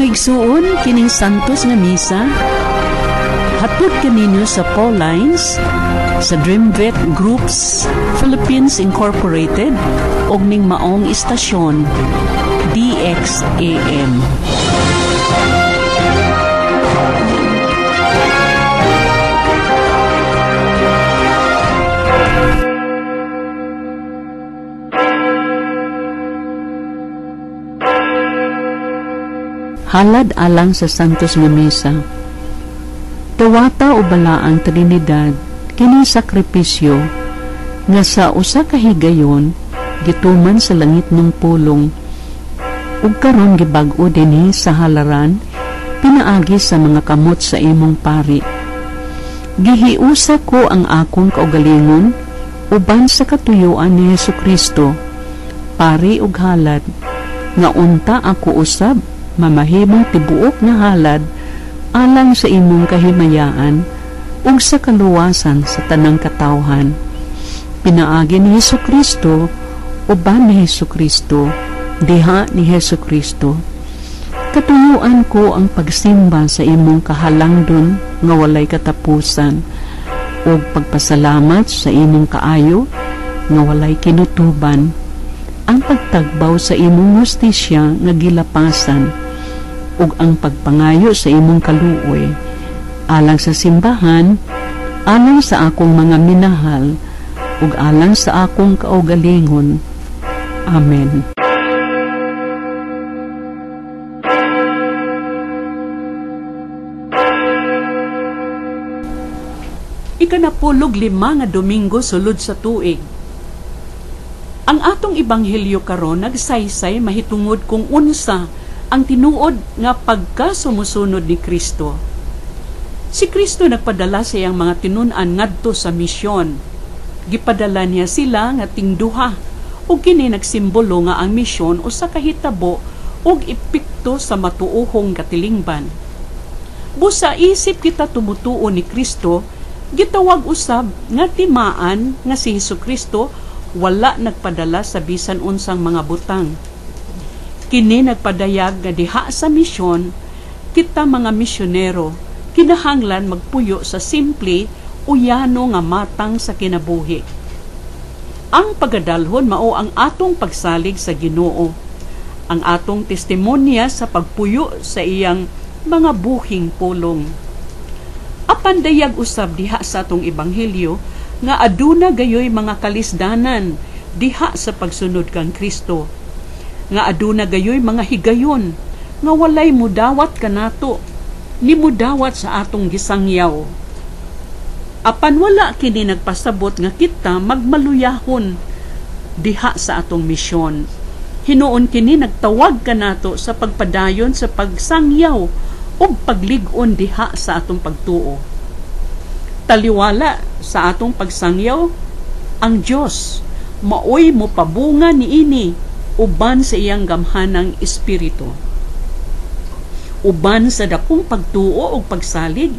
Mga igsuon, kining Santos nga Misa hatod kaninyo sa Paulines sa Dreamvet Groups Philippines Incorporated og ning maong istasyon DXAM. Halad alang sa Santos nga Misa. Dawata o balaang Trinidad kining sakripisyo nga sa usa ka higayon gituman sa langit ng pulong ug karon gibag-o dinhi sa halaran pinaagi sa mga kamot sa imong pari. Gihiusa ko ang akong kaugalingon uban sa katuyuan ni Hesukristo, pari ug halad, nga unta ako usab mamahimong tibuok nga halad alang sa imong kahimayaan ug sa kaluwasan sa tanang katawhan. Pinaagi ni Hesukristo, uban ni Hesukristo, diha ni Hesukristo. Katuyuan ko ang pagsimba sa imong kahalangdon nga walay katapusan ug pagpasalamat sa imong kaayo nga walay kinutuban, ang pagtagbaw sa imong hustisya nga gilapasan ug ang pagpangayo sa imong kaluoy alang sa simbahan, alang sa akong mga minahal ug alang sa akong kaugalingon. Amen. Ikanapulog lima nga Domingo sulod sa tuig. Ang atong ebanghelyo karon nagsaysay mahitungod kung unsa ang tinuod nga pagkasumusunod ni Kristo. Si Kristo nagpadala sa iyang mga tinun-an ngadto sa misyon. Gipadala niya sila nga tingduha ug kini nagsimbolo nga ang misyon usa ka hitabo ug epekto sa matuohong katilingban. Busa isip kita tumutuo ni Kristo, gitawag usab nga timaan nga si Hesukristo wala nagpadala sa bisan unsang mga butang. Kini nagpadayag nga diha sa misyon, kita mga misyonero kinahanglan magpuyo sa simple o yano nga matang sa kinabuhi. Ang pagadalhon mao ang atong pagsalig sa Ginoo, ang atong testimonya sa pagpuyo sa iyang mga buhing pulong. Apan dayag usab diha sa atong ebanghelyo nga aduna gayoy mga kalisdanan diha sa pagsunod kang Kristo, nga aduna gayoy mga higayon nga walay mudawat kanato, ni mudawat sa atong gisangyaw. Apan wala kini nagpasabot nga kita magmaluyahon diha sa atong misyon. Hinuon kini nagtawag kanato sa pagpadayon sa pagsangyaw ug paglig-on diha sa atong pagtuo. Taliwala sa atong pagsangyaw ang Dios maoy mopabunga niini uban sa iyang gamhanang espiritu. Uban sa dakong pagtuo ug pagsalig,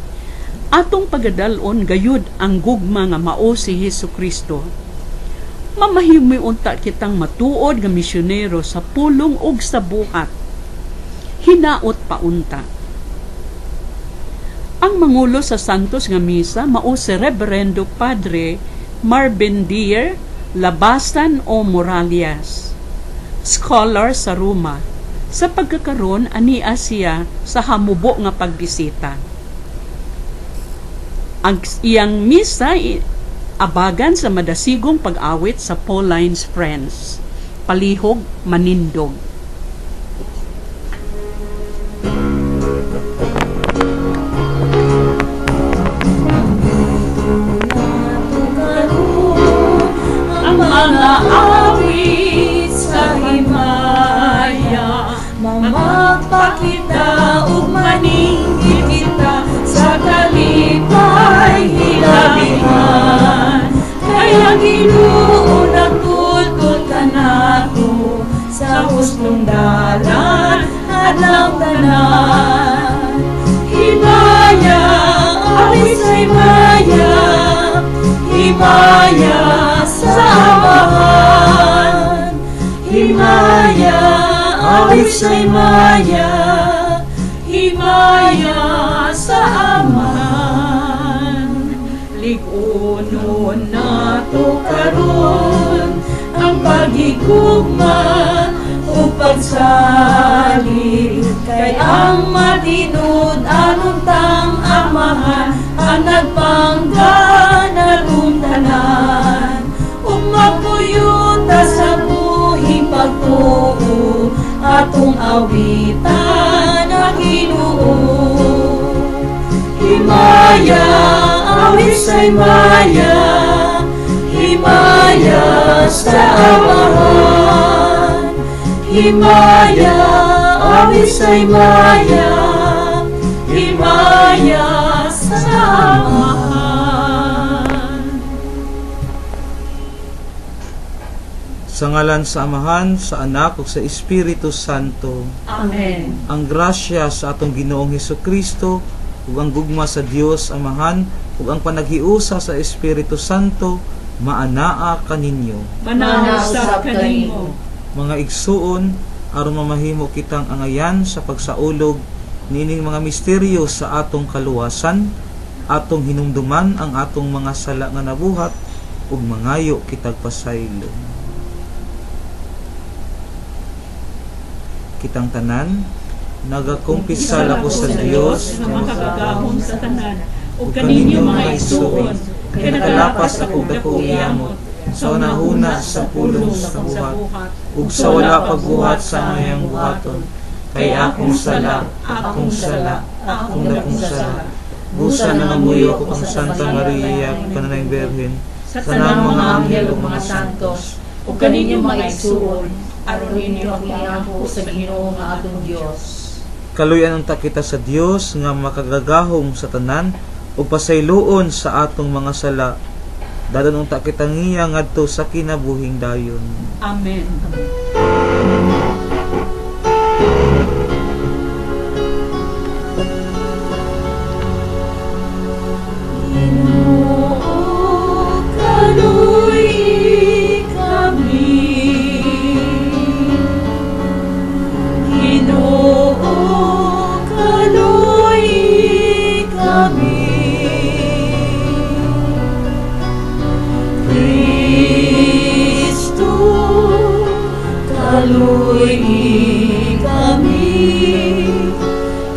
atong pagadal-on gayud ang gugma nga mao si Hesukristo. Mamahimo unta kitang matuod nga misyonero sa pulong ug sa buhat. Hinaot pa unta. Ang mangulo sa Santos nga Misa mao si Reverendo Padre Marvin Deer Labasan o Moralias, scholar sa Roma. Sa pagkakaron ania siya sa hamubo nga pagbisita. Ang iyang misa abagan sa madasigong pag-awit sa Pauline's Friends. Palihog manindog. Ang mga awit sa himaya, mamagpakita ug maninggi kita sa kalipay hilabihan. Kaya Ginoo nagtultol kanato sa hustong dalan adlaw tanan. Himaya, awit sa himaya, himaya sa amahan. Himaya, awit sa himaya, Himaya sa Amahan. Lig-unon nato karon ang paghigugma ug pagsalig, kay ang matinud-anon tang Amahan ang nagpangga natong tanan. Ug magpuyo ta sa buhing pagtuo, atong awitan ang Ginoo. Himaya, awit sa himaya, himaya sa Amahan. Himaya, awit sa himaya, himaya sa Amahan. Sa ngalan sa Amahan, sa Anak ug sa Espiritu Santo. Amen. Ang grasya sa atong Ginoong Hesukristo ug ang gugma sa Dios Amahan ug ang panaghiusa sa Espiritu Santo maanaa kaninyo. Manausap kanimo. Mga igsuon, aron mamahimo kitang angayan sa pagsaulog niining mga misteryo sa atong kaluwasan, atong hinumduman ang atong mga sala nga nabuhat ug mangayo kitag pasaylo. Kitang tanan nagakumpisal ako sa Dios nga makagagahom sa tanan ug kaninyo mga igsuon, kay nakalapas ako dakong yamot sa unahuna sa pulong sa buhat ug sa wala pagbuhat sa angayang buhaton, kay akong sala, akong sala, akong dakong sala. Busa nangamuyo ko kang Santa Maria, kanunayng Birhen, sa tanang tanang mga mga anghel anghel ug ug mga mga santos, santos, ug kaninyo mga igsuon, aron ninyo ang iampo sa Ginoo nga atong Dios. Kaluyan unta kita sa Dios nga makagagahom sa tanan ug pasayloon sa atong mga sala. Dadon unta kita ngiya ngadto sa kinabuhing dayon. Amen. Ginoo, kaluy-i kami. Ginoo, kaluy-i kami. Kristo, kaluy-i kami.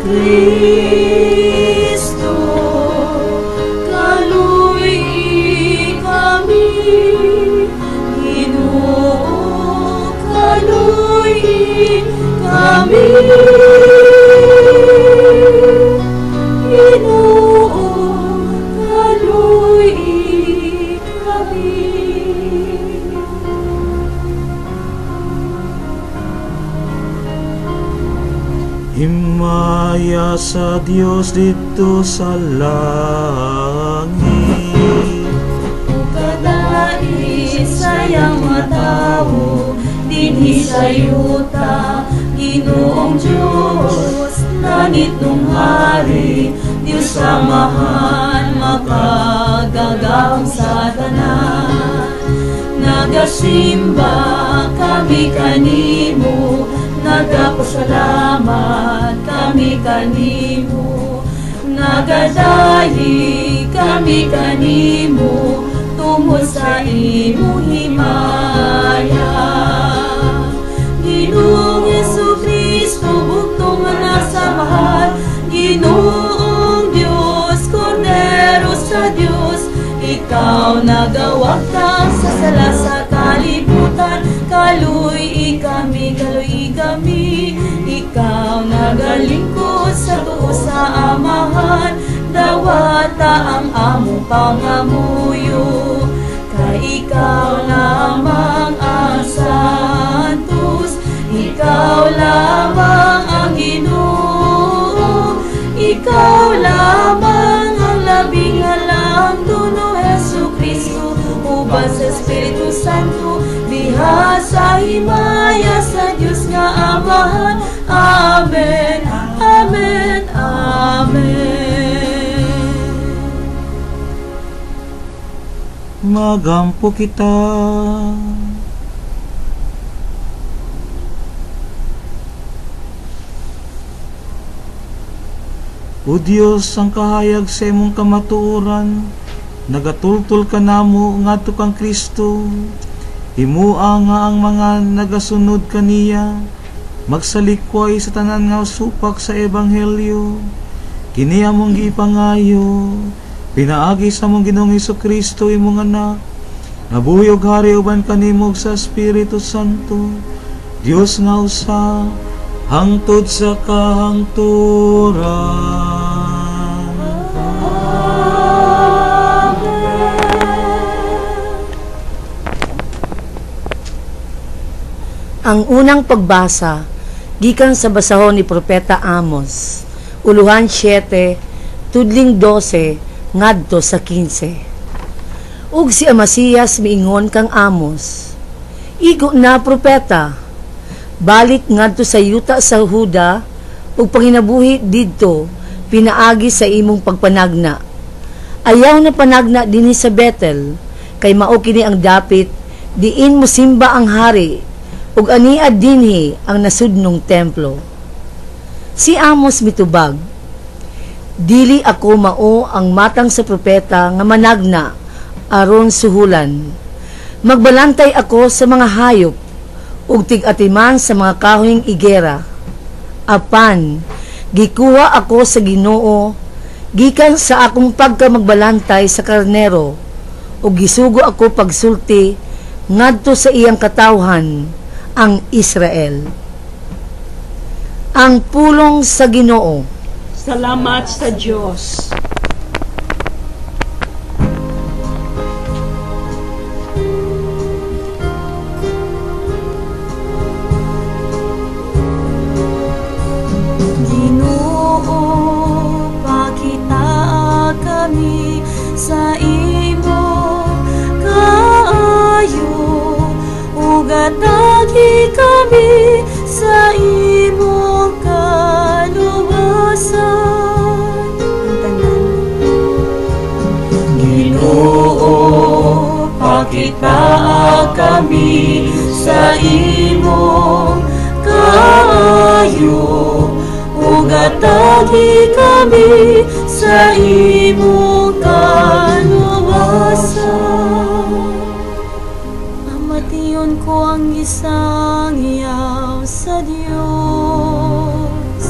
Kristo, kaluy-i kami. Ginoo, kaluy-i kami. Ginoo, kaluy-i kami. Himaya sa Dios didto sa langit, ug kadait sa iyang mga tawo dinhi sa yuta. Ginoong Dios, langit nung hari, Dios Amahan, makagagahom sa tanan. Nagasimba kami kanimo, nagapasalamat kami kanimo, nagadayi kami kanimo, tungod sa imong himaya. Ginoong Hesukristo, bugtong nga nasa mahal, Ginoong Dios, Kordero sa Dios, ikaw nagawagtang sa sala sa kalibutan, kaluy-i kami, kaluy-i kami. Ikaw nagalingkod sa tuo sa Amahan, dawata ang among pangamuyo. Kay ikaw lamang ang Santos, ikaw lamang ang Ginoo, ikaw lamang ang labing halang duno, Hesukristo, uban sa Espiritu Santo, diha sa himaya sa Dios nga Amahan. Amen, amen, amen. Magampo kita. O Dios, ang kahayag sa imong kamatuoran, nagatultol kanamo ngadto kang Kristo. Himua nga ang mga nagasunod kaniya magsalikway sa tanan nga supak sa ebanghelyo. Kini among gipangayo pinaagi sa among Ginoong Hesukristo, imong anak, nabuhi og hari uban kanimo sa Espiritu Santo, Dios nga usa, hangtod sa kahangturan. Amen. Ang unang pagbasa gikan sa basahon ni Propeta Amos, uluhan 7, tudling 12 ngadto sa 15. Ug si Amasías miingon kang Amos, "Igo na propeta, balik ngadto sa yuta sa Huda ug panginabuhi didto pinaagi sa imong pagpanagna. Ayaw na panagna dinhi sa Bethel, kay mao kini ang dapit diin mosimba ang hari, ug ania dinhi ang nasudnong templo." Si Amos mitubag, "Dili ako mao ang matang sa propeta nga managna aron suhulan. Magbalantay ako sa mga hayop ug tig-atiman sa mga kahoyng igera. Apan gikuha ako sa Ginoo gikan sa akong pagkamagbalantay sa karnero, ug gisugo ako pagsulti ngadto sa iyang katawhan, ang Israel." Ang pulong sa Ginoo. Salamat sa Dios. Ginoo, pakitaa kami sa imong kaayo, ug atagi kami sa imong kaluwasan. Ang tanan. Ginoo, pakitaa kami sa imong kaayo, ug atagi kami sa imong kaluwasan. Amation ko ang isang yaw sa Dios.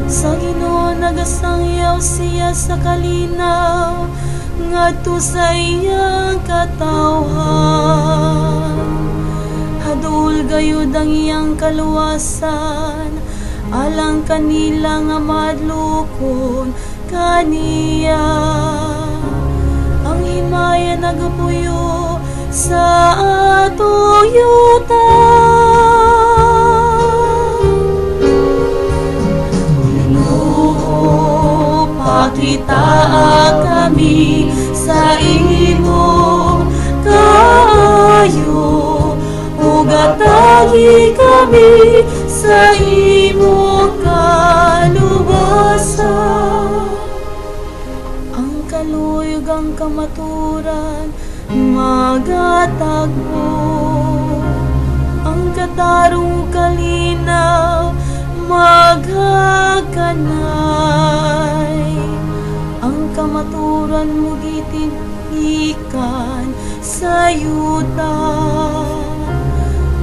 Sa Ginoo nagasangyaw siya sa kalinaw ngadto sa iyang katawhan. Haduol gayud ang iyang kaluwasan alang kanila nga madlukon kaniya. Ang himaya nagapuyo sa atong yuta. Ginoo, pakitaa kami sa imong kaayo, ug atagi kami sa imong kaluwasan. Ang kaluyog ang kamaturan magatagpo, ang katarong kalinaw maghakanay, ang kamaturan mugitin ikan sa yuta,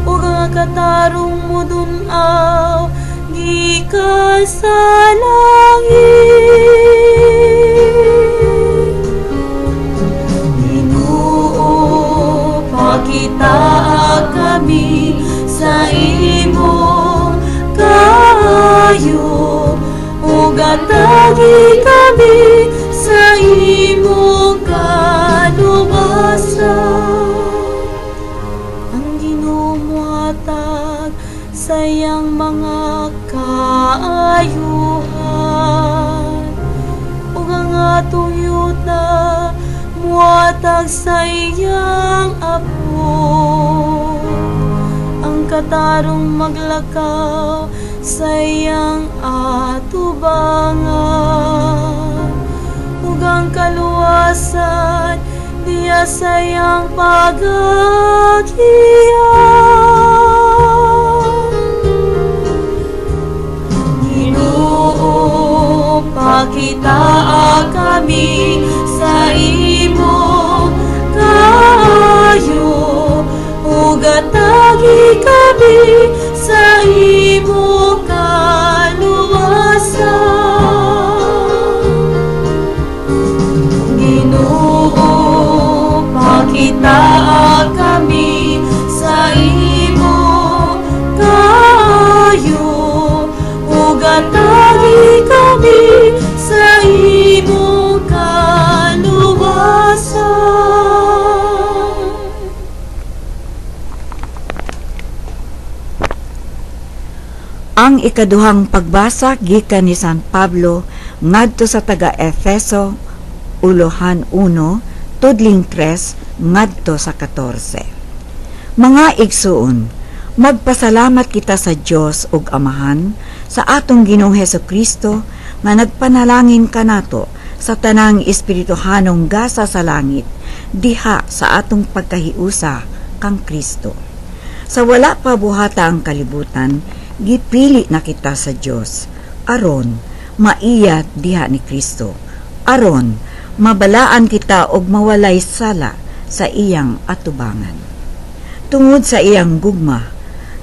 ug ang katarong mudunaw gikan sa langit. Ginoo, pakitaa kami sa imong kaayo, ug atagi kami sa imong kaluwasan. Ang Ginoo mohatag sa iyang mga kaayuhan, ug ang atong yuta mohatag sa iyang apo. Ang katarong maglakaw sa iyang atubangan, ug ang kaluwasan diya sa iyang pagagiya. Ginoo, pakitaa sa imong kaluwasan. Ginoo, pakitaa kami sa imong kaayo, ug atagi kami sa imong kaluwasan. Ang ikaduhang pagbasa gikan ni San Pablo ngadto sa taga Efeso, uluhan 1, tudling 3 ngadto sa 14. Mga igsuon, magpasalamat kita sa Dios ug Amahan sa atong Ginoong Hesukristo nga nagpanalangin kanato sa tanang espirituhanong gasa sa langit diha sa atong pagkahiusa kang Kristo. Sa wala pa buhata ang kalibutan, gipili na kita sa Dios aron maiya diha ni Kristo, aron mabalaan kita og mawalay sala sa iyang atubangan. Tungod sa iyang gugma,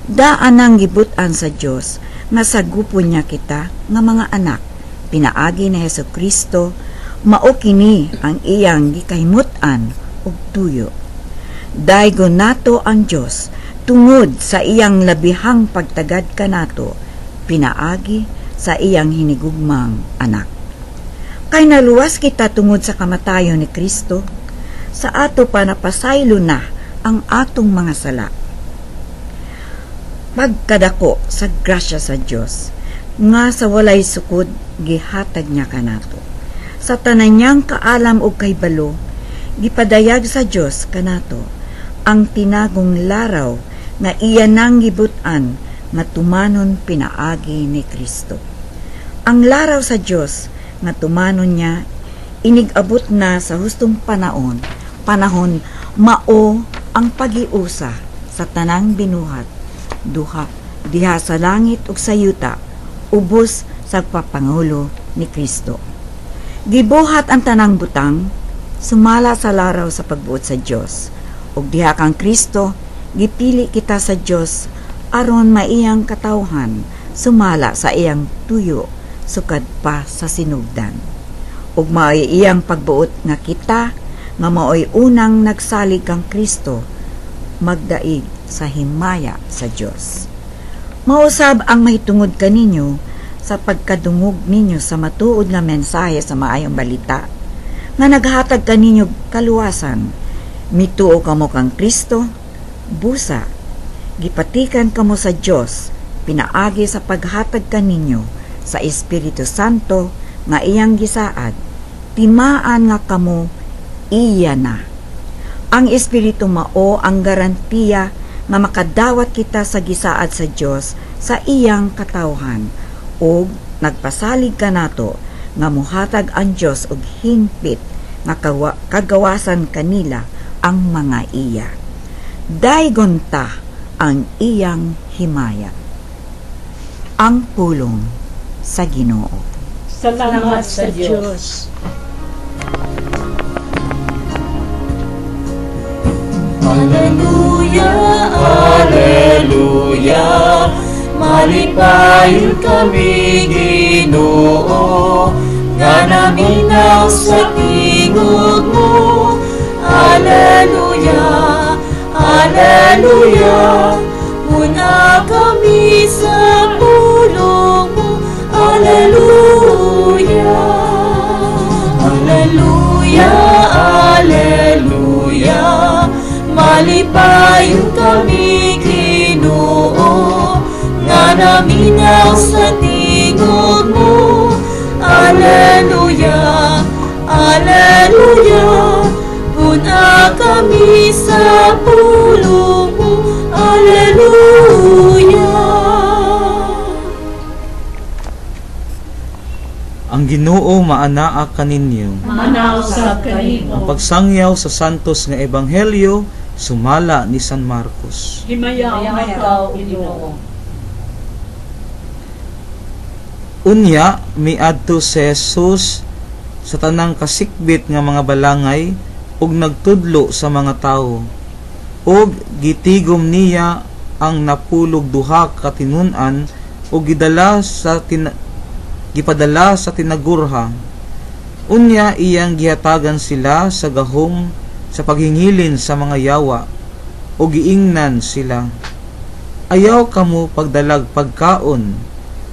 daan ang gibut-an sa Dios nga sagupon niya kita nga mga anak pinaagi ni Hesukristo. Mao kini ang iyang gikahimut-an og tuyo. Daygon nato ang Dios tungod sa iyang labihang pagtagad kanato pinaagi sa iyang hinigugmang anak. Kay naluwas kita tungod sa kamatayon ni Kristo, sa ato pa napasaylo na ang atong mga sala. Pagkadako sa grasya sa Dios nga sa walay sukod gihatag niya kanato. Sa tanan niyang kaalam og kahibalo, gipadayag sa Dios kanato ang tinagong laraw nga iya nang gibut-an nga tumanon pinaagi ni Kristo. Ang laraw sa Dios nga tumanon niya inig-abot na sa hustong panahon, mao ang pagiusa sa tanang binuhat duha diha sa langit ug sa yuta, ubos sa pagpapangulo ni Kristo. Gibuhat ang tanang butang sumala sa laraw sa pagbuot sa Dios, ug diha kang Kristo gipili kita sa Dios aron maiyang katawhan sumala sa iyang tuyo sukad pa sa sinugdan. Ug maoy iyang pagbuot nga kita nga maoy unang nagsalig kang Kristo magdaig sa himaya sa Dios. Mausab ang mahitungod kaninyo sa pagkadungog ninyo sa matuod nga mensahe sa maayong balita nga naghatag kaninyo kaluwasan. Mituo kamo kang Kristo, busa gipatikan kamo sa Dios pinaagi sa paghatag kaninyo sa Espiritu Santo nga iyang gisaad, timaan nga kamo iya na. Ang Espiritu mao ang garantiya nga makadawat kita sa gisaad sa Dios sa iyang katawhan, ug nagpasalig kanato nga muhatag ang Dios og hingpit nga kagawasan kanila ang mga iya. Daygon ta ang iyang himaya. Ang pulong sa Ginoo. Salamat sa Dios. Alleluia, alleluia, malipayon kami Ginoo, nga naminaw sa tingog mo. Alleluia, alleluia, muna kami sa pulong mo. Alleluia, alleluia, alleluia, malipayon kami Ginoo, nga naminaw sa tingog mo. Alleluia, alleluia, puna kami sa pulong mo. Alleluia. Ang Ginoo maanaa kaninyo. Maanaa usab kanimo. Ang pagsangyaw sa santos nga ebanghelyo sumala ni San Marcos. Himayaw ikaw, Ginoo. Unya miadto si Jesus sa tanang kasikbit nga mga balangay ug nagtudlo sa mga tawo. Ug gitigom niya ang 12 ka tinun-an ug gipadala sa tinagurha. Unya iyang gihatagan sila sa gahom sa paghingilin sa mga yawa ug giingnan sila, "Ayaw kamo pagdalag pagkaon,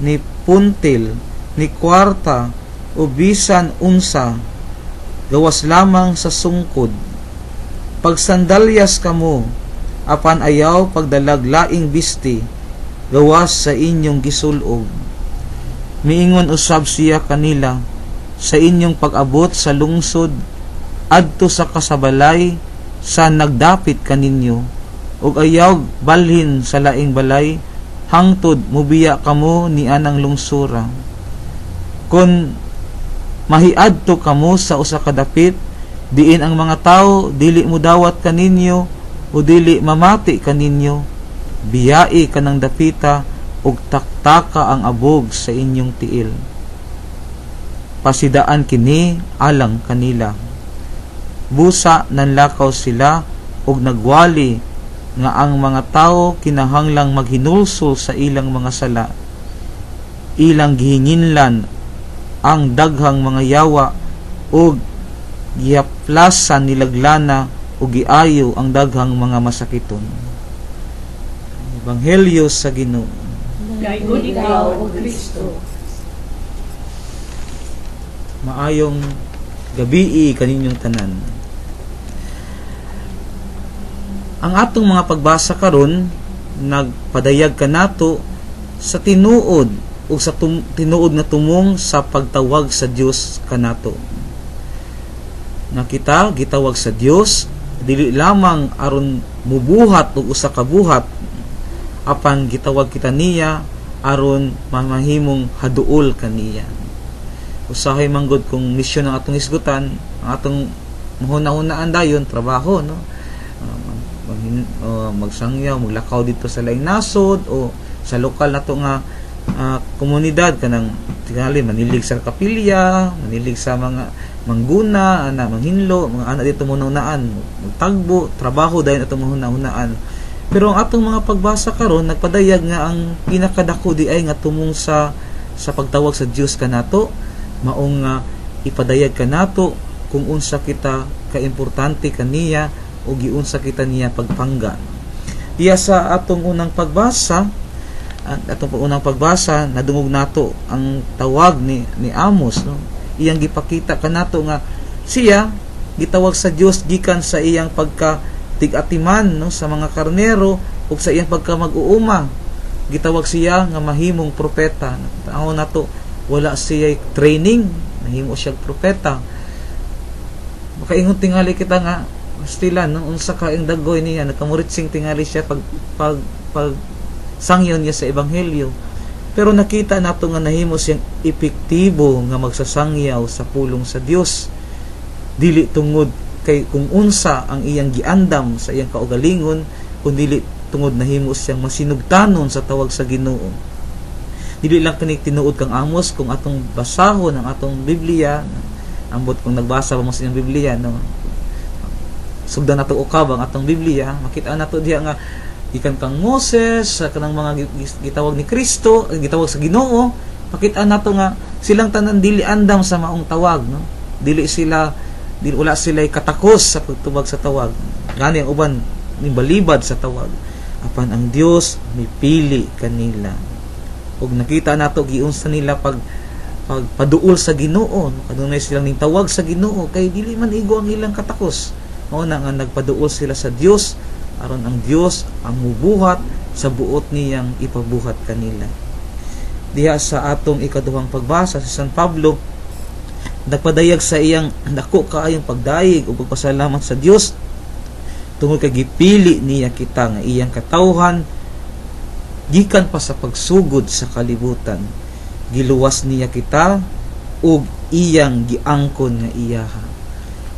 ni puntil, ni kwarta, o bisan unsa, gawas lamang sa sungkod. Pagsandalyas kamo, apan ayaw pagdalag laing bisti, gawas sa inyong gisulog." Miingon usab siya kanila, "Sa inyong pag-abot sa lungsod, adto sa kasabalay sa nagdapit kaninyo, ug ayaw balhin sa laing balay hangtod mubiya kamo ni anang lungsura. Kung mahiadto kamo sa usa ka dapit diin ang mga tawo dili mudawat kaninyo o dili mamati kaninyo, biyai kanang dapita ug taktaka ang abog sa inyong tiil. Pasidaan kini alang kanila." Busa nanlakaw sila ug nagwali nga ang mga tawo kinahanglang maghinulsol sa ilang mga sala. Ilang gihinginlan ang daghang mga yawa ug gihaplasan nilaglana ug giayo ang daghang mga masakiton. Ebanghelyo sa Ginoo. Gayud ikaw, O Kristo. Maayong gabii kaninyong tanan. Ang atong mga pagbasa karon nagpadayag kanato sa tinuod ug sa tinuod nga tumong sa pagtawag sa Dios kanato. Nga kita gitawag sa Dios dili lamang aron mubuhat og usa ka buhat, apan gitawag kita niya aron mamahimong haduol kaniya. Usahay manggod kung misyon ang atong hisgutan, ang atong mahuna-hunaan dayon trabaho, no? Magsangyaw, maglakaw dito sa laing nasod o sa lokal nato nga komunidad, kanang tingali manilig sa kapilya, manilig sa mga mangguna, ana manghinlo, mga ana dito mahuna-hunaan, magtagbo, trabaho dayon atong mahuna-hunaan. Pero ang atong mga pagbasa karon nagpadayag nga ang pinakadako di ay nga tumong sa pagtawag sa Dios kanato, maong nga ipadayag kanato kung unsa kita kaimportante kaniya o giunsa kita niya pagpangga. Diya sa atong unang pagbasa, nadungog nato ang tawag ni Amos, no? Iyang gipakita kanato nga siya gitawag sa Dios gikan sa iyang pagka tig-atiman, no, sa mga karnero ug sa iyang pagka mag-uuma. Gitawag siya nga mahimong propeta. Tan-awon nato, wala siya training, nahimo siya propeta. Makaingon tingali kita nga stila, no, unsa ka ang dagoy niya, nagkamuritsing tingali siya pag pag pag sangyon niya sa ebanghelyo. Pero nakita nato nga nahimo siyang epektibo nga magsasangyaw sa pulong sa Dios, dili tungod kay kung unsa ang iyang giandam sa iyang kaugalingon, kundi tungod nahimo siyang masinugtanon sa tawag sa Ginoo. Dili lang kani tinuod kang Amos kung atong basahon ang atong Biblia. Ambot kung nagbasa ba mo sa inyong Biblia, no? Sugdan nato ukab ang atong Biblia, makita nato diha nga gikan kang Moses sa kanang mga gitawag ni Kristo, gitawag sa Ginoo, makita nato nga silang tanan dili andam sa maong tawag, no? Dili sila, dili wala sila katakos sa pagtubag sa tawag. Gani ang uban nibalibad sa tawag. Apan ang Dios mipili kanila. Ug nakita nato giunsa nila pagpaduol sa Ginoo, kanunay silang ning tawag sa Ginoo kay dili man igo ang ilang katakos. Mao na nga nagpaduol sila sa Dios aron ang Dios ang mubuhat sa buot niyang ipabuhat kanila. Diha sa atong ikaduhang pagbasa si San Pablo nagpadayag sa iyang dako kaayong pagdayeg ug pagpasalamat sa Dios tungod kay gipili niya kita nga iyang katawhan gikan pa sa pagsugod sa kalibutan. Giluwas niya kita ug iyang giangkon nga iyaha.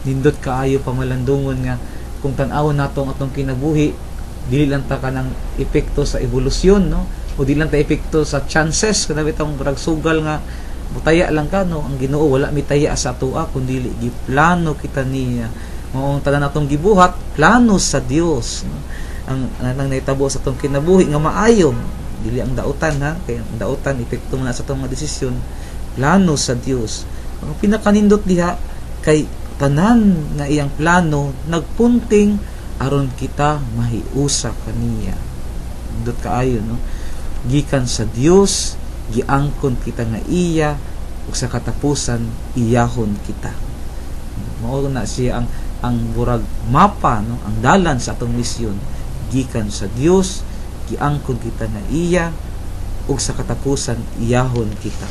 Nindot kaayo pamalandungon nga kung tan-awon nato ang atong kinabuhi, dili lang ta kanang epekto sa evolusyon, no? O dili lang ta epekto sa chances, kana bitong murag sugal nga mutaya lang ka, no? Ang Ginoo wala mitaya sa atoa kundi giplano kita niya. Mao ang tanan natong gibuhat, plano sa Dios, no? Ang anang nahitabo sa atong kinabuhi nga maayo, dili ang dautan ha, kay ang dautan epekto man na sa atong mga desisyon, plano sa Dios. Ang pinakanindot diha kay tanan nga iyang plano nagpunting aron kita mahiusa kaniya. Nindot kaayo, no? Gikan sa Dios, giangkon kita nga iya, ug sa katapusan iyahon kita. Mao na siya ang burag mapa, no, ang dalan sa atong misyon. Gikan sa Dios, giangkon kita nga iya, ug sa katapusan iyahon kita.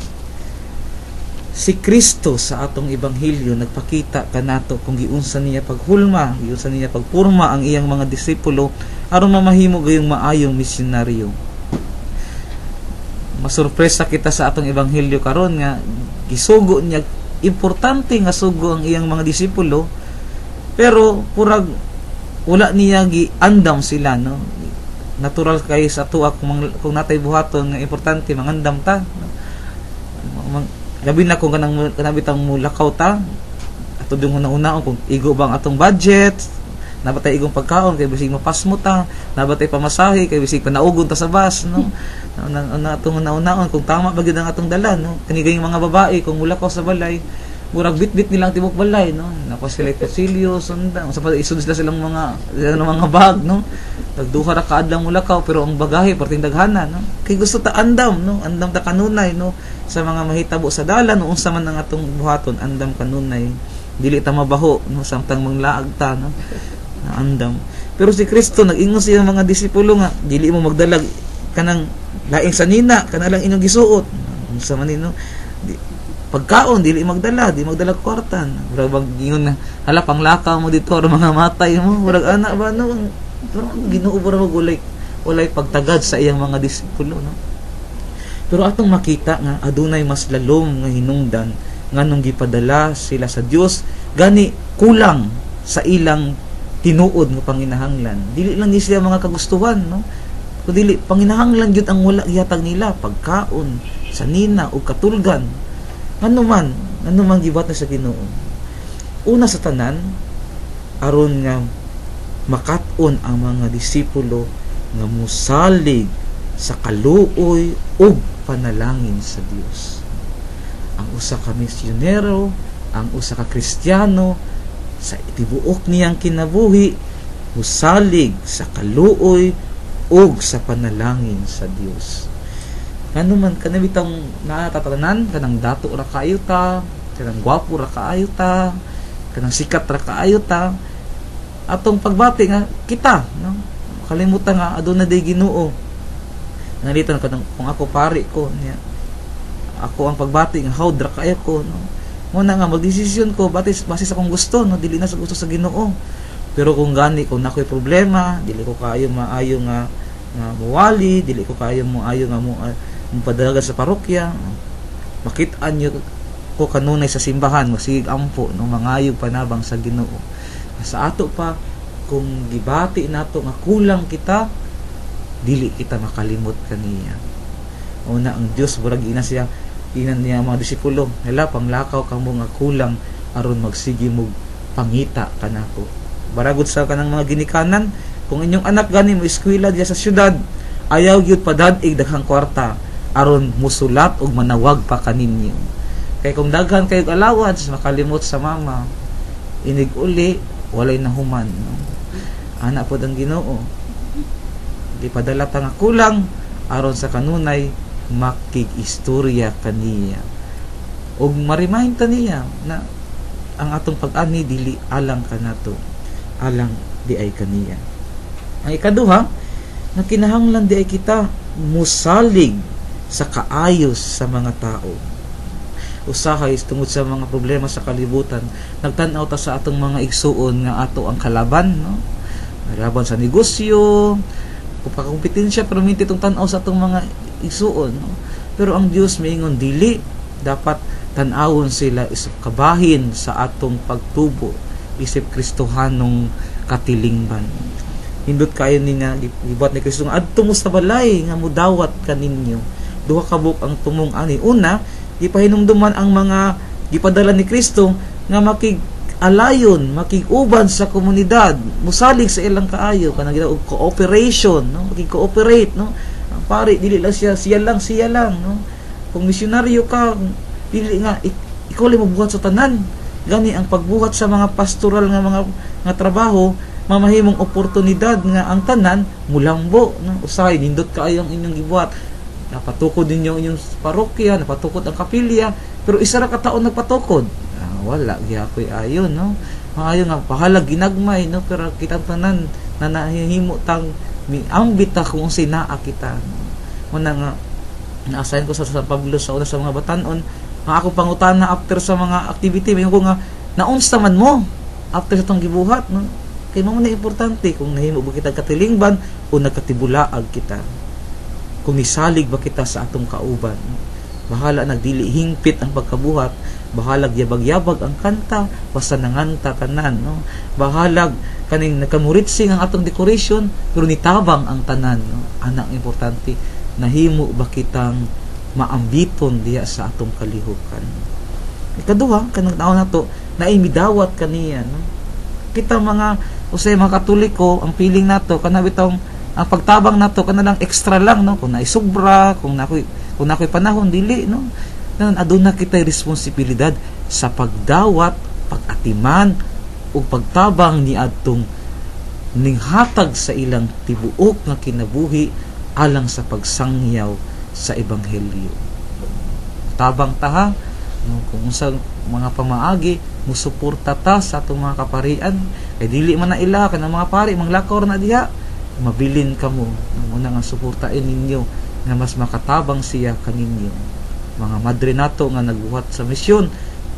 Si Kristo sa atong ebanghelyo nagpakita kanato kung giunsa niya paghulma, giunsa niya pagpurma ang iyang mga disipulo aron mamahimo gayong maayong misyonaryo. Masurpresa kita sa atong ebanghelyo karon nga gisugo niya, importante nga sugo ang iyang mga disipulo, pero purag wala niya giandam sila, no? Natural kay sa atuwa kung natay buhaton nga importante, mangandam ta, no? Labi na kung kanang kanabitang mulakaw ta, ato yung una-una kung igo bang atong budget, nabatay igong pagkaon kay bisig mapasmo ta, nabatay pamasahe kay bisig panaugon ta sa bus, no? Na atong una-unaon kung tama ba gyud ang atong dala, no? Kani gayong mga babae kung mulakaw sa balay, murag bitbit nilang tibok balay, no? Nako sila kutsilyo, sunda, sa pa isud sila silang mga bag, no? Nagduha ra ka adlaw mulakaw pero ang bagahe perting daghana, no? Kay gusto ta andam, no? Andam ta kanunay, no? Sa mga mahitabo sa dalan, no? Unsa man ang atong buhaton, andam kanunay, dili ta mabaho, no? Samtang manglaag ta, no? Na andam. Pero si Kristo nag-ingon sa iyang mga disipulo nga dili mo magdalag kanang laing sanina, kana lang inyong gisuot. Unsa man ni, no? Di, pagkaon dili magdala, di magdala kwarta. Murag bang ingon na hala panglakaw mo dito aron mga matay mo, murag ana ba, no? Pero ang Ginoo murag walay pagtagad sa iyang mga disipulo, no? Pero atong makita nga adunay mas lalom nga hinungdan nganong gipadala sila sa Dios, gani kulang sa ilang tinuod nga panginahanglan. Dili lang ni sila mga kagustuhan, no? Kun dili panginahanglan gyud ang wala gihatag nila, pagkaon, sanina ug katulgan. Ngano man gibuhat na sa Ginoo? Una sa tanan, aron nga makat-on ang mga disipulo nga musalig sa kaluoy ug panalangin sa Dios. Ang usa ka misyonero, ang usa ka Kristiyano sa tibuok niyang kinabuhi musalig sa kaluoy ug sa panalangin sa Dios. Ngano man kanabitang natatanan kanang dato ra kaayo ta, kanang gwapo ra kaayo ta, kanang sikat ra kaayo ta, atong pagbati nga kita, no? Kalimutan nga aduna day Ginoo. Nalitan kanang kung ako pari ko niya, ako ang pagbati nga hawd ra kaayo ko, no? Mo na nga magdesisyon ko base base sa akong gusto, no? Dili na sa gusto sa Ginoo. Pero kung gani kung nakoy problema, dili ko kaayo maayo nga nga muwali, dili ko kaayo maayo nga mo mupadalagan sa parokya, makit-an niyo ko kanunay sa simbahan, masigig ampo, no? Mangayog panabang sa Ginoo. Sa ato pa kung gibati nato nga kulang kita, dili kita makalimot kaniya. Una ang Dios burag ina siya, ina niya mga disipulo, hala panglakaw kamo nga kulang aron magsige mo pangita kanako. Baragod sa kanang mga ginikanan, kung inyong anak gani mo eskwela diya sa syudad, ayaw gyud padad-ig daghang kwarta aron musulat og manawag pa kaninyo. Kay kung daghan kayo allowance, makalimot sa mama, inig uli walay nahuman, no? Ana pod ang Ginoo, gipadala ta nga kulang aron sa kanunay makig-istorya kaniya ug ma-remind ta niya na ang atong pag-ani dili alang kanato, alang di ay kaniya. Ang ikaduha, na kinahanglan di ay kita musalig sa kaayos sa mga tao. Usahay tungod sa mga problema sa kalibutan, nagtan-aw ta sa atong mga igsuon nga ato ang kalaban, no? Laban sa negosyo, kumpetensya, pero minti itong tan-aw sa atong mga igsuon, no? Pero ang Dios miingon dili dapat tan-awon sila isip kabahin sa atong pagtubo, isip Kristohanong katilingban. Hindot kayo ni nga gibuhat ni Kristo nga adto mo sa balay nga mudawat kaninyo. Duha ka buok ang tumong ani. Una, gipahinumduman ang mga gipadala ni Kristo nga makig alayon, makig-uban sa komunidad, musalig sa ilang kaayo, kanang gitawag og cooperation, no? Makig-cooperate, no? Ang pari dili lang siya siya lang siya lang, no? Kung misyonaryo ka, dili nga ikaw lang mobuhat sa tanan. Gani ang pagbuhat sa mga pastoral nga mga nga trabaho mamahimong oportunidad nga ang tanan mulambo, no? Usahay nindot kaayo ang inyong gibuhat, napatukod ninyo ang inyong parokya, napatukod ang kapilya, pero isa ra ka taon nagpatukod, wala gihapoy ayon, no? Maayo nga pahalag ginagmay, no? Pero kitang tanan na nahihimo tang miambit ta kung unsay naa kita, no? Muna nga na-assign ko sa San Pablo sa una sa mga batan-on, ang akong pangutana after sa mga activity, may ko nga naunsa man mo after sa tong gibuhat, no? Kay mao na importante kung nahimo ba kita katilingban o nagkatibulaag kita, kung nisalig ba kita sa atong kauban, no? Bahala nagdili hingpit ang pagkabuhat, bahalag yabag-yabag ang kanta, basta nanganta tanan, no? Bahalag kaning nagkamuritsing ang atong decoration, pero nitabang ang tanan, no? Ana ang importante, nahimo ba kitang maambiton diha sa atong kalihukan. Ikaduha, kanang taon nato, naimidawat kaniya, no? Kita mga usay mga Katoliko, ang feeling nato kana bitong ang pagtabang nato kana lang extra lang, no? Kung naisubra, kung nakoy panahon, dili, no? Nan aduna kitay responsibilidad sa pagdawat, pag-atiman ug pagtabang niadtong ninghatag sa ilang tibuok nga kinabuhi alang sa pagsangyaw sa ebanghelyo. Tabang taha, no? Kung unsang mga pamaagi musuporta ta sa atong mga kaparian, kay dili man na ila kanang mga pari manglakaw na diha, mabilin kamo, no? Muna nga suportain ninyo nga mas makatabang siya kaninyo. Mga madre nato nga nagbuhat sa misyon,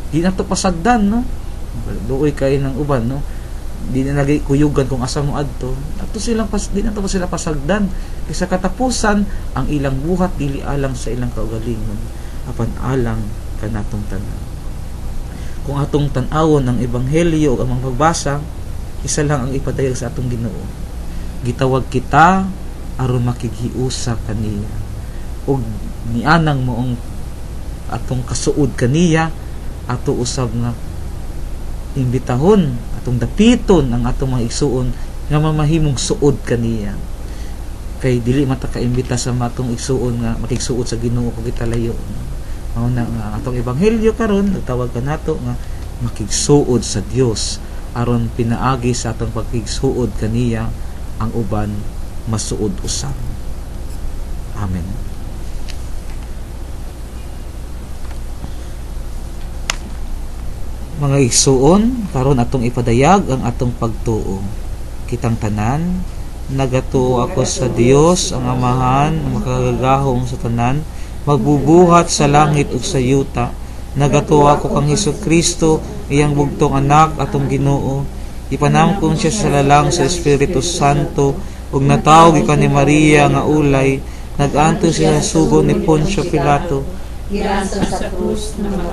di nato pasagdan, no? Luoy kay ng uban, no? Di na lagi kuyugan kung asa mo adto, ato silang di nato pa sila pasagdan. Kay sa katapusan ang ilang buhat dili alang sa ilang kaugalingon, apan alang kanatong tanan. Kung atong tan-awon ang ebanghelyo ug ang mga pagbasa, isa lang ang ipadayag sa atong Ginoo. Gitawag kita aron makighiusa kaniya, ug nianang moong atong kasuod kaniya, ato usab nga imbitahon, atong dapiton ang atong mga igsuon nga mamahimong suod kaniya. Kay dili man ta kaimbita sa matong igsuon nga makigsuod sa Ginoo kung kita layo. Mao na nga atong ebanghelyo karon nagtawag kanato nga makigsuod sa Dios aron pinaagi sa atong pagkigsuod kaniya ang uban masuod usab. Amen. Mga igsuon, karon atong ipadayag ang atong pagtuo. Kitang tanan, nagatuo ako sa Dios ang Amahan, ang makagagahom sa tanan, magbubuhat sa langit ug sa yuta. Nagatuo ako kang Hesukristo, iyang bugtong anak, atong Ginoo. Ipanamkon siya sa lalang sa Espiritu Santo, ug natawo gikan ni Maria nga ulay, nag-antos siya sa sugo ni Poncio Pilato.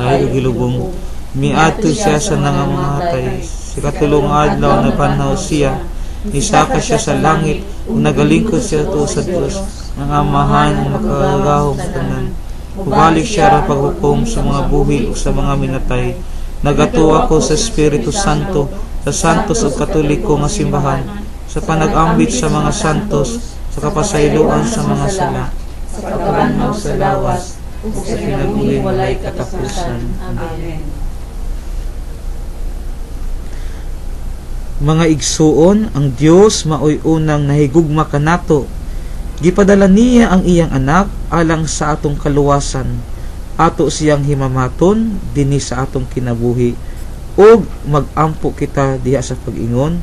Ay gilubong, miadto siya sa nangamatay. Sa katulong adlaw napanhaw siya, nisaka siya sa langit, ug nagalingkod siya tuo sa Dios, ang Amahan ang makagagahom sa tanan. Ubalik siya aron paghukom sa mga buhi ug sa mga minatay. Nagatuo ako sa Espiritu Santo, sa santos ug katoliko nga simbahan, sa panag-ambit sa mga santos, sa kapasayloan sa mga sala, sa pagkabanhaw sa lawas, ug sa kinabuhing walay katapusan. Amen. Mga igsuon, ang Dios maoy unang nahigugma kanato. Gipadala niya ang iyang anak alang sa atong kaluwasan. Ato siyang himamaton dinhi sa atong kinabuhi, ug magampo kita diha sa pag-ingon,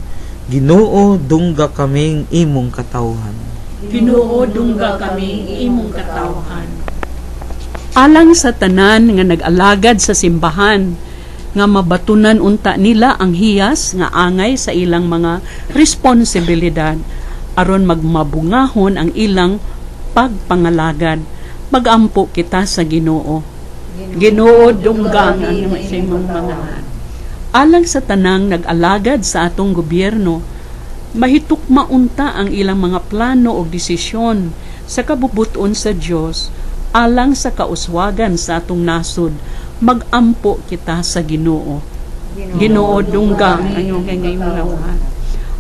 Ginoo, dungga kaming imong katawhan. Ginoo, dungga kaming imong katawhan. Alang sa tanan nga nag-alagad sa simbahan, nga mabatunan unta nila ang hiyas nga angay sa ilang mga responsibilidad aron magmabungahon ang ilang pagpangalagad. Magampo kita sa Ginoo. Ginoo, dungga ang imong mga. Alang sa tanang nag-alagad sa atong gobyerno, mahitukma unta ang ilang mga plano o desisyon sa kabubuton sa Dios alang sa kauswagan sa atong nasod. Magampo kita sa Ginoo. Ginoo, dungga ang iyong kangayunawan.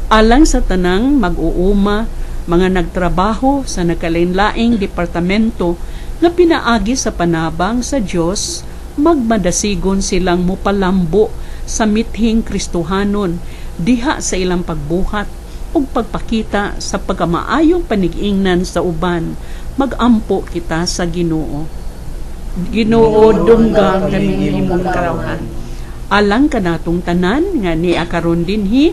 Alang sa tanang mag-uuma, mga nagtrabaho sa nakalain-laing departamento nga pinaagi sa panabang sa Dios, magmadasigon silang mopalambo sa mithing Kristohanon diha sa ilang pagbuhat ug pagpakita sa pagkamaayong panig-ingnan sa uban. Magampo kita sa Ginoo. Ginoo, dungga kami imong karawhan. Alang kanatong tanan nga nia karon dinhi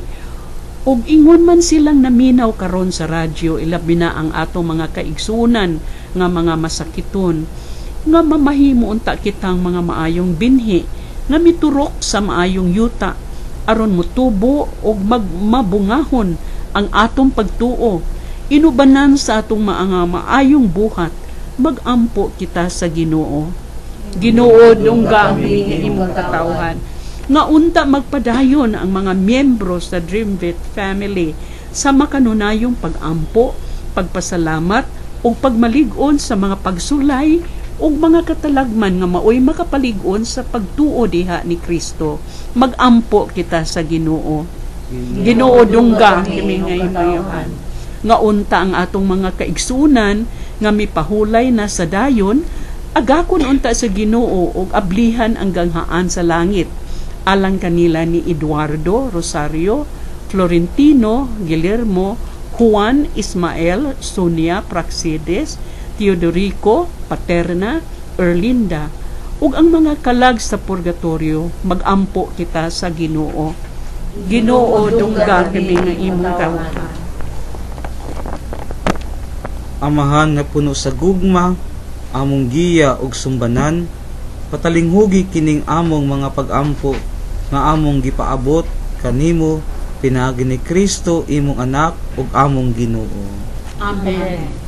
ug ingon man silang naminaw karon sa radyo, ilabi na ang atong mga kaigsunan nga mga masakiton, nga mamahimo unta kitang mga maayong binhi nga miturok sa maayong yuta aron motubo ug magmabungahon ang atong pagtuo, inubanan sa atong mga maayong buhat. Magampo kita sa Ginoo. Ginoo, dungga ang imong katawhan nga unta magpadayon ang mga miyembro sa Dreamvit family sa makanunayong pag-ampo, pagpasalamat ug pagmalig-on sa mga pagsulay ug mga katalagman nga maoy makapalig-on sa pagtuo diha ni Kristo. Magampo kita sa Ginoo. Ginoo, dungga kami ngayon nga unta ang atong mga kaigsunan nga mipahulay na sa dayon, agakon unta sa Ginoo ug ablihan ang ganghaan sa langit. Alang kanila ni Eduardo, Rosario, Florentino, Guillermo, Juan, Ismael, Sonia, Praxedes, Teodorico, Paterna, Erlinda, ug ang mga kalag sa purgatorio. Magampo kita sa Ginoo. Ginoo, dungga kami nga imong katawhan. Amahan nga puno sa gugma, among giya ug sumbanan, patalinghugi kining among mga pagampo nga among gipaabot kanimo pinaagi ni Kristo imong anak ug among Ginoo. Amen.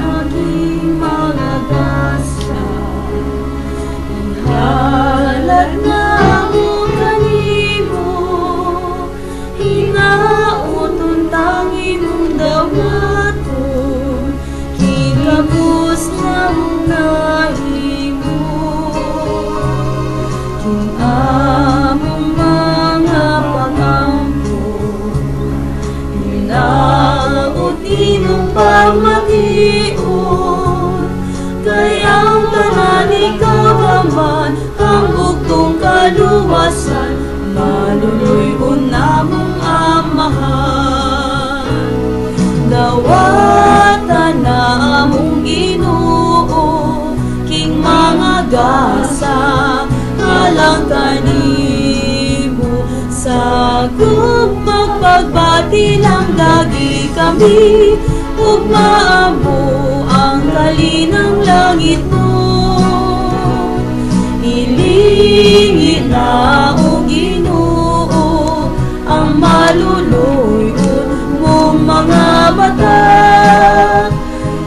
Aking mga gasa, ihalat na mo kanimo, hinauton tangin mong dawaton, kikabus na mong nahimo. King among mga pag-ampo, hinaot imong pagmatiod, kay ang tanan ikaw man ang bugtong kaluwasan, maluloy-on namong amahan. Dawatan na among Ginoo, king mga gasa, alang kanimo. Sa magpagbati lang dagi kami, ug maamo ang kalinang langit mo. Ilingi na o Ginoo ang maluloy-on mong mga bata.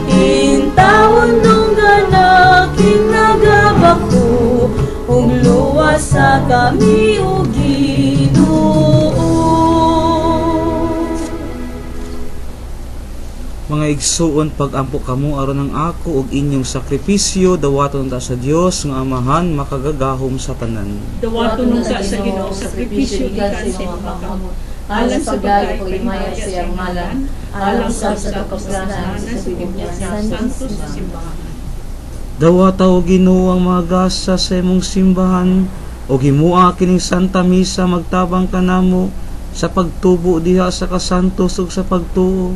Intawon nung ganaking nagabako, ug luwas sa kami o Ginoo. Mga igsuon, pag-ampo kamo aron ang ako ug inyong sakripisyo dawaton ta sa Dios nga Amahan makagagahom sa tanan. Dawaton unta sa Ginoo sakripisyo gikan sa imong kamot, alang sa pagdayeg ug himaya sa iyang ngalan, alang sa kapasdanan sa santos na simbahan. Dawata o Ginoo ang mga gasa sa imong simbahan ug himua kining Santa Misa magtabang kanamo sa pagtubo diha sa kasantos ug sa pagtuo.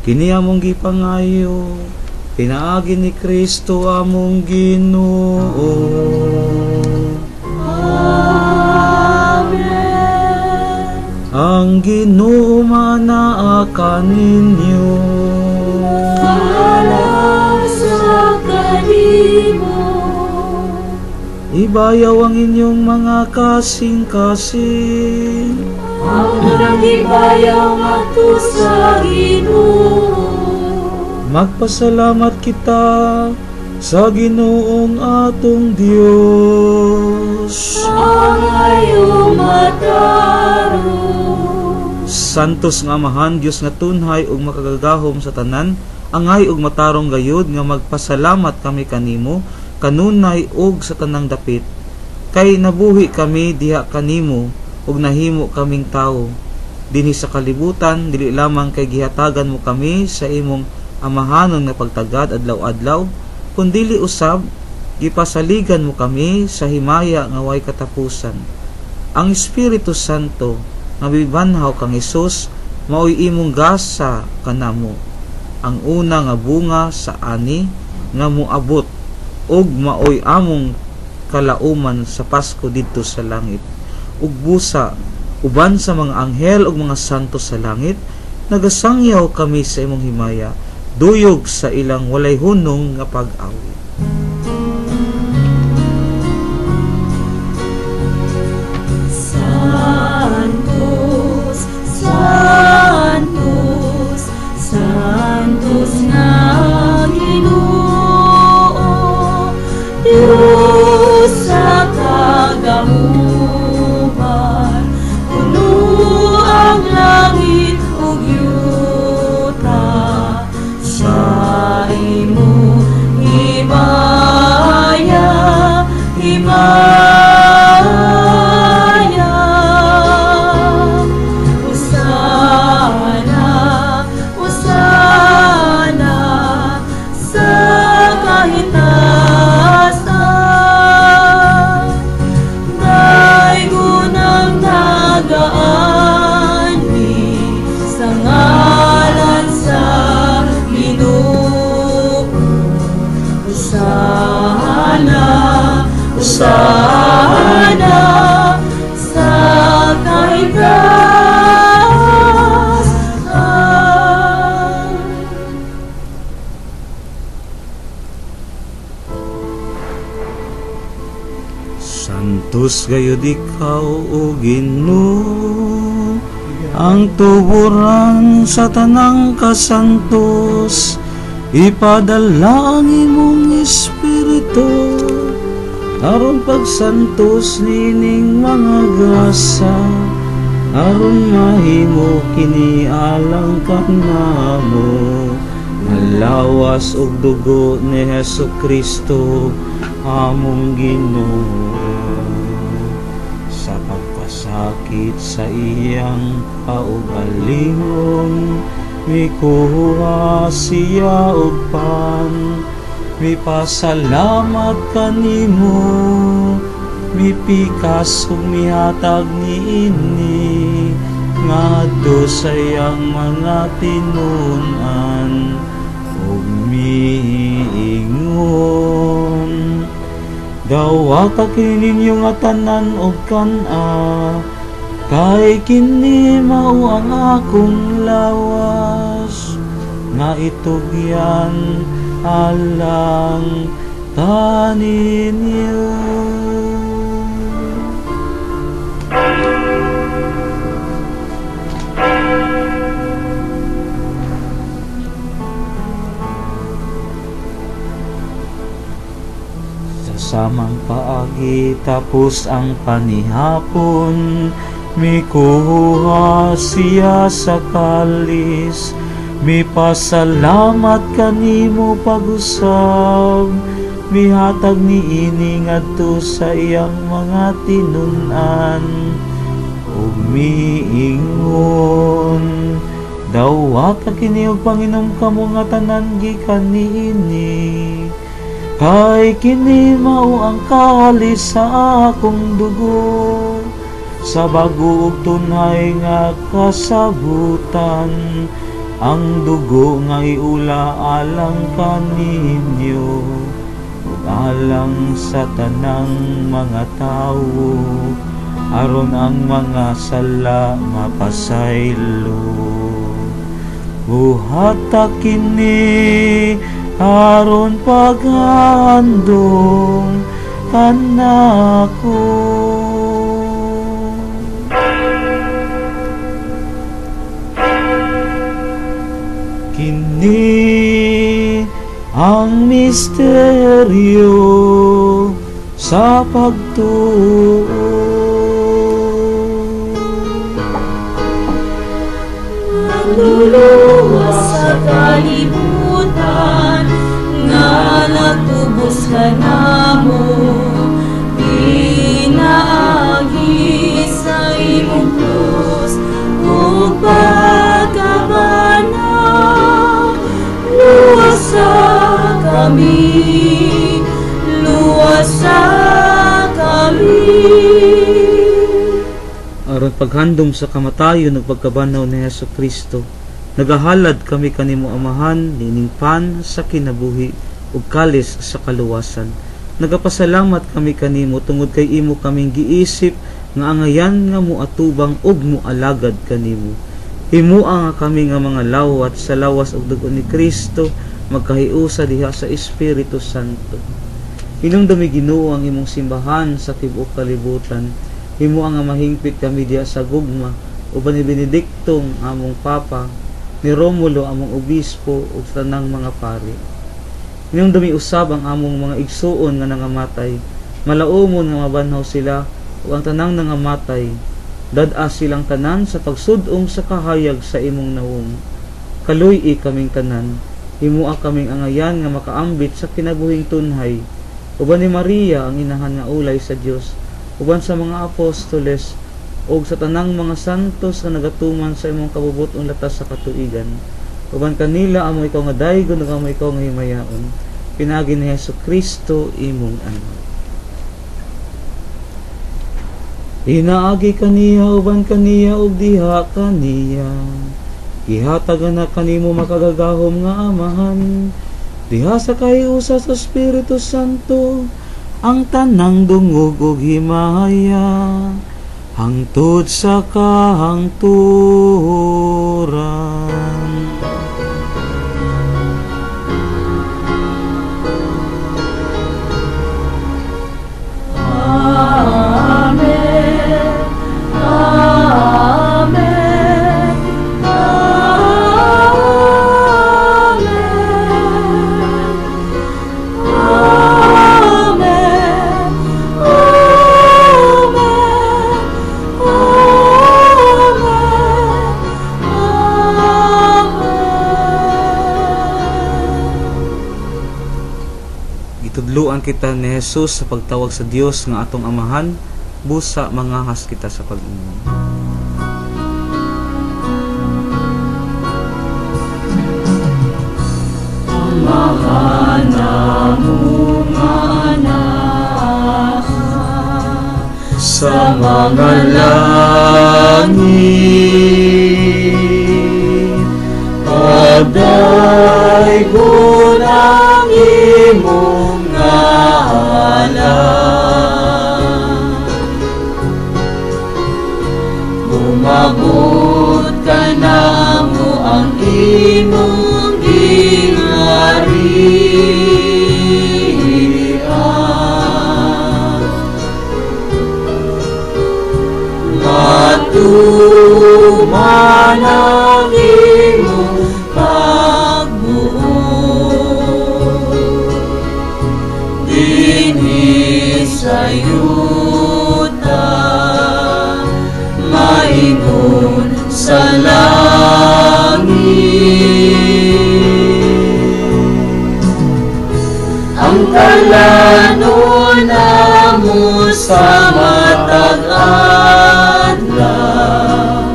Kini among gipangayo pinaagi ni Kristo among Ginoo. Amen. Ang Ginoo manaa kaninyo. Alang sa kanimo. Ibayaw ang inyong mga kasing-kasing. Ang nagibayaw ngadto sa Ginoo. Magpasalamat kita sa Ginoong atong Dios. Ang ayo matarong. Santos nga Amahan, Dios nga tunhay ug makagagahom sa tanan, angay ug matarong gayud nga magpasalamat kami kanimo kanunay ug sa tanang dapit. Kay nabuhi kami diha kanimo ug nahimo kaming tawo dinhi sa kalibutan, dili lamang kay gihatagan mo kami sa imong amahanon nga pagtagad adlaw-adlaw, kundili usab gipasaligan mo kami sa himaya nga way katapusan. Ang Espiritu Santo nga bibanhaw kang Hesus maoy imong gasa kanamo, ang una nga bunga sa ani nga moabot ug maoy among kalauman sa Pasko didto sa langit. Ug busa uban sa mga anghel ug mga santo sa langit, nagasangyaw kami sa imong himaya, duyog sa ilang walay hunong nga pag-awit. Santos, Santos, Santos nga Ginoo, Dios sa kagahuman, puno ang langit ug yuta sa imong himaya, himaya. Hosana, Hosana sa kahitasan. Daygon ang nagaani sa ngalan sa Ginoo. Hosana, Hosana sa kahitasan. Santos gayud ikaw o Ginoo, ang tuburan sa tanang kasantos. Ipadala ang imong espiritu aron pagsantos nining mga grasa, aron mahimo kini alang kanamo nga lawas ug dugo ni Hesus Kristo among Ginoo. Sa pagpasakit sa iyang kaugalingon, mikuha siya og pan, mipasalamat kanimo, mipikas ug mihatag niini ngadto sa iyang mga tinun-an ug miingon: Dawata kini ninyo nga tanan og kan-a, kay kini mao ang akong lawas nga itugyan alang kaninyo. Sa samang paagi tapos ang panihapon, mikuha siya sa kalis, mipasalamat kanimo pag-usab, mihatag niini ngadto sa iyang mga tinun-an ug miingon: Dawata kini og panginom kamo nga tanan gikan niini, kay kini mao ang kalis sa akong dugo, sa bago ug tunay nga kasabutan, ang dugo nga iula alang kaninyo ug alang sa tanang mga tawo, aron ang mga sala mapasaylo. Buhata kini aron paghandom kanako. Kini ang misteryo sa pagtuo. Manluluwas sa kalibutan nga nagtubos kanamo pinaagi sa imong krus ug pagkabanhaw. Luwasa kami, luwasa kami. Aron paghandom sa kamatayon ug pagkabanhaw ni Hesus Kristo, nagahalad kami kanimo Amahan niining pan sa kinabuhi ug kalis sa kaluwasan. Nagapasalamat kami kanimo tungod kay imo kaming giisip nga angayan nga moatubang ug moalagad kanimo. Himua nga kami nga mga lawat sa lawas ug dugo ni Kristo magkahiusa diha sa Espiritu Santo. Hinumdumi Ginoo ang imong simbahan sa tibuok kalibutan. Himua nga mahingpit kami diha sa gugma uban ni Benedictong among Papa, ni Romulo among obispo ug tanang mga pari. Hinumdumi usab ang among mga igsuon nga nangamatay, malaumon nga mabanhaw sila ug ang tanang nangamatay. Dad-a silang tanan sa pagsud-ong sa kahayag sa imong nawong. Kaluy-i kaming tanan, himua kaming angayan nga makaambit sa kinabuhing tunhay. Uban ni Maria ang inahan nga ulay sa Dios, uban sa mga apostoles ug sa tanang mga santos nga nagatuman sa imong kabubut-on latas sa katuigan. Uban kanila amo ikaw nga daygon ug amo ikaw nga himayaon. Pinaagi ni Hesus Kristo imong anak. Inaagi kaniya uban kaniya ug diha kaniya. Gihatag na kanimo makagagahom nga Amahan diha sa kahiusa sa Espiritu Santo ang tanang dungog ug himaya hangtod sa kahangturan. Amen. Amen. Amen. Amen. Amen. Amen. Gitudloan kita ni Jesus sa pagtawag sa Dios nga atong Amahan, busa mangahas kita sa pag-ingon. Amahan namo nga naa sa mga langit, pagdaygon ang imong ngalan. Umabot kanamo ang imong gingharian. Matuman ang imong pagbuot dinhi sa yuta, maingon sa langit. Ang kalanon namo sa matag adlaw,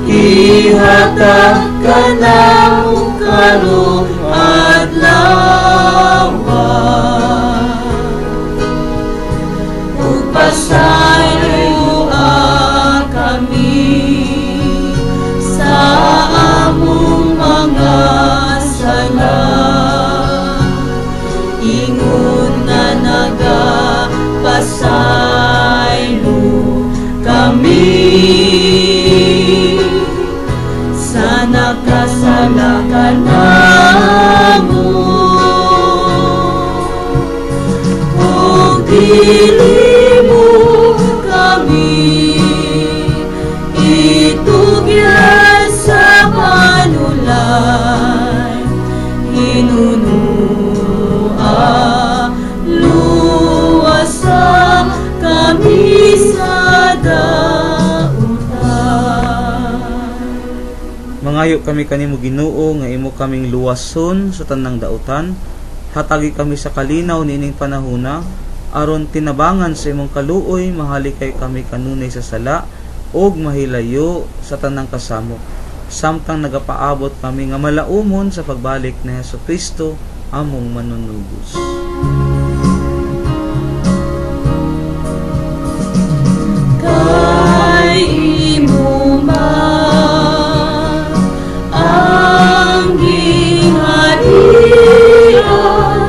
ihatag kanamo karong adlaw. Ug pasayloa kami sa among mga sala, ingon nga nagapasaylo kami sa nakasala kanamo. Ug dili mo kami itugyan sa panulay, hinunua luwasa kami sa dautan. Mga Nangayo kami kanimo Ginoo nga imo kaming luwason sa tanang dautan. Hatagi kami sa kalinaw niining panahona aron tinabangan sa imong kaluoy mahalikay kami kanunay sa sala ug mahilayo sa tanang kasamok, samtang nagapaabot kami nga malaumon sa pagbalik ni Hesukristo among manunubos. Kay imo man ang gingharian,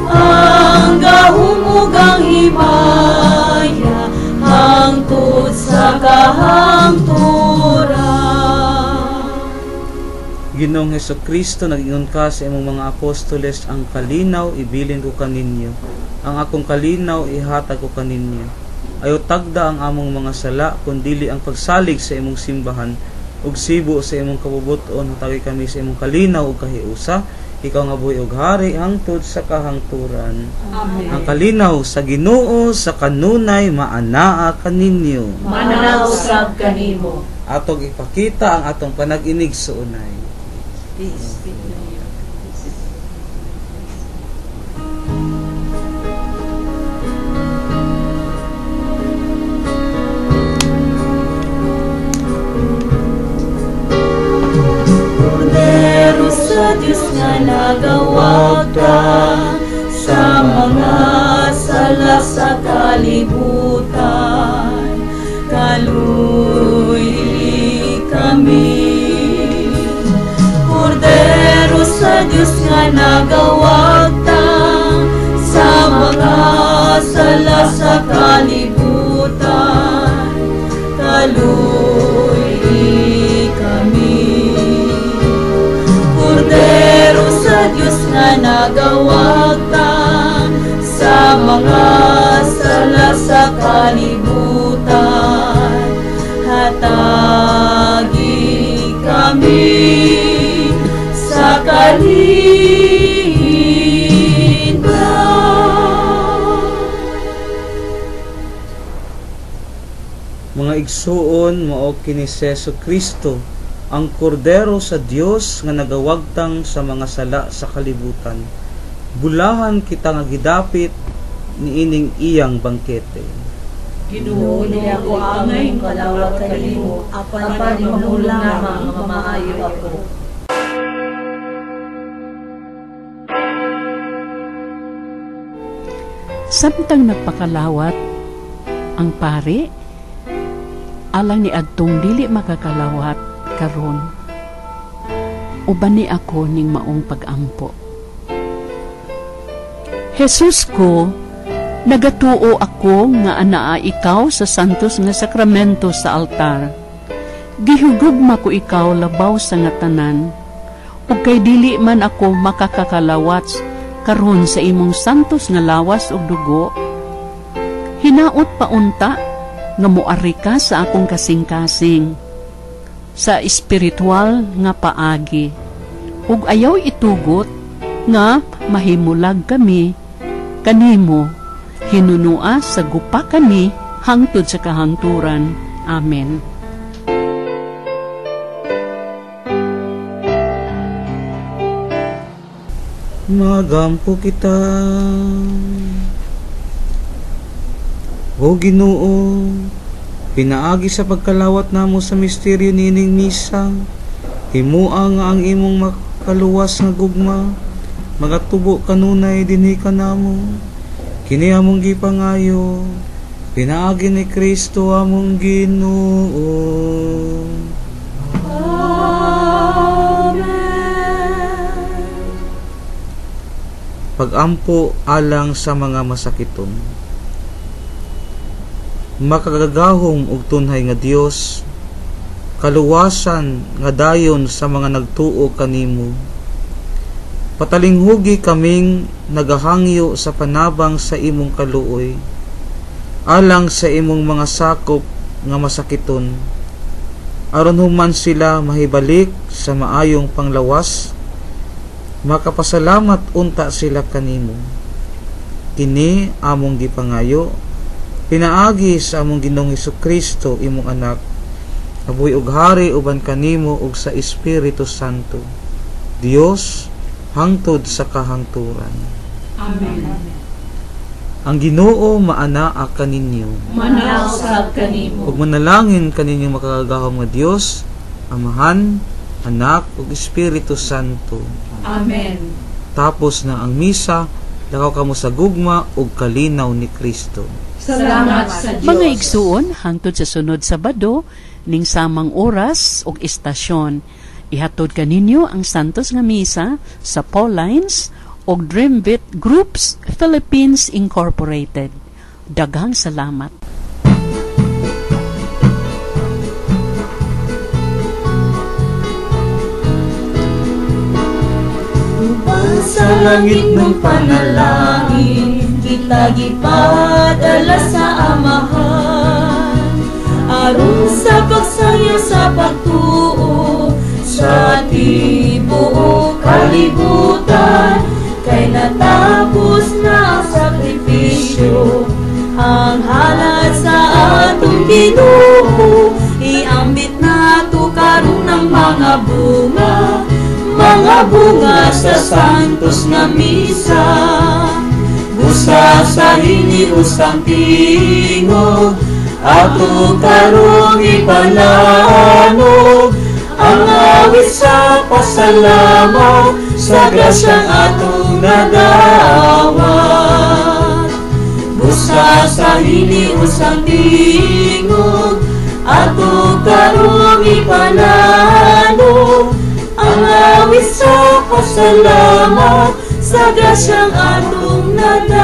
ang gahom ug ang himaya, hangtod sa kahangturan. Ginoong Hesukristo, nag-ingon ka sa imong mga apostoles, ang kalinaw ibilin ko kaninyo, ang akong kalinaw ihatag ko kaninyo. Ayaw tagda ang among mga sala, kundili ang pagsalig sa imong simbahan ug sibo sa imong kabubut-on. Hatagi kami sa imong kalinaw ug kahiusa, ikaw nga buhi ug hari hangtod sa kahangturan. Amen. Ang kalinaw sa Ginoo sa kanunay maanaa kaninyo. Maanaa usab kanimo. Atong ipakita ang atong panag-inig sa unay. Peace be to you. Kordero sa Diyos nga nagawagta sa mga sala sa kalibutan, kaluy kami. Kordero sa Diyos nga nagawagta sa mga sala sa kalibutan, kaluy kami. Kordero sa Diyos nga nagawagta sa mga sala sa kalibutan, hatagi kami sa kalinaw. Mga igsuon, mao kini si Hesukristo, ang kordero sa Dios nga nagawagtang sa mga sala sa kalibutan. Bulahan kita nga gidapit niining iyang bangkete. Ginoo, dili ako angay kalawat kanimo, apan imong lamang nga maayo ako. Samtang nagpakalawat ang pare, alang ni adtong dili makakalawat karon, uban ni ako ning maong pag-ampo. Jesus ko, nagatuo ako nga anaa ikaw sa santos nga sakramento sa altar. Gihugugma ko ikaw labaw sa nga tanan, ug kay dili man ako makakakalawat karon sa imong santos nga lawas ug dugo. Hinaot paunta nga moari ka sa akong kasing-kasing sa espiritual nga paagi, ug ayaw itugot nga mahimulag kami kanimo, hinunua sa gupa kami hangtod sa kahangturan. Amen. Magampo kita. O Ginoo, pinaagi sa pagkalawat namo sa misteryo niining misa, himua nga ang imong makaluwas nga gugma magatubo kanunay dinhi kanamo. Kini among gipangayo pinaagi ni Kristo among Ginoo. Amen. Pagampo alang sa mga masakiton. Makagagahom ug tunhay nga Dios, kaluwasan nga dayon sa mga nagtuo kanimo. Patalinghugi kaming nagahangyo sa panabang sa imong kaluoy, alang sa imong mga sakop nga masakiton, aron human sila mahibalik sa maayong panglawas, makapasalamat unta sila kanimo. Kini among gipangayo pinaagi sa among Ginoong Hesukristo, imong anak, Nabuhi og hari uban kanimo ug sa Espiritu Santo, Dios hangtod sa kahangturan. Amen. Ang Ginoo maanaa kaninyo. Manaw sab kanimo. Ug manalangin kaninyo makagagahom nga Dios, Amahan, Anak ug Espiritu Santo. Amen. Tapos na ang misa, lakaw kamo sa gugma ug kalinaw ni Kristo. Salamat sa Dios. Mga igsuon, hangtod sa sunod Sabado ning samang oras ug istasyon. Ihatod kaninyo ang Santos nga Misa sa Paulines ug Dreambit Groups Philippines Incorporated. Daghang salamat. Uban sa langit ng panalangin, kita gipadala sa Amahan. Aron sa pagsaya sa pagtuo, sa tibuok kalibutan, kay natapos na ang sakripisyo, ang halad sa atong Ginoo. Iambit nato karon ang mga bunga sa santos nga misa. Busa sa hinius ang tingog, ato karong ipananog ang awit sa pasalamat sa grasyang atong nadawat. Busa sa hinius ang tingog, ato karong ipananog ang awit sa pasalamat sa grasyang atong nadawat.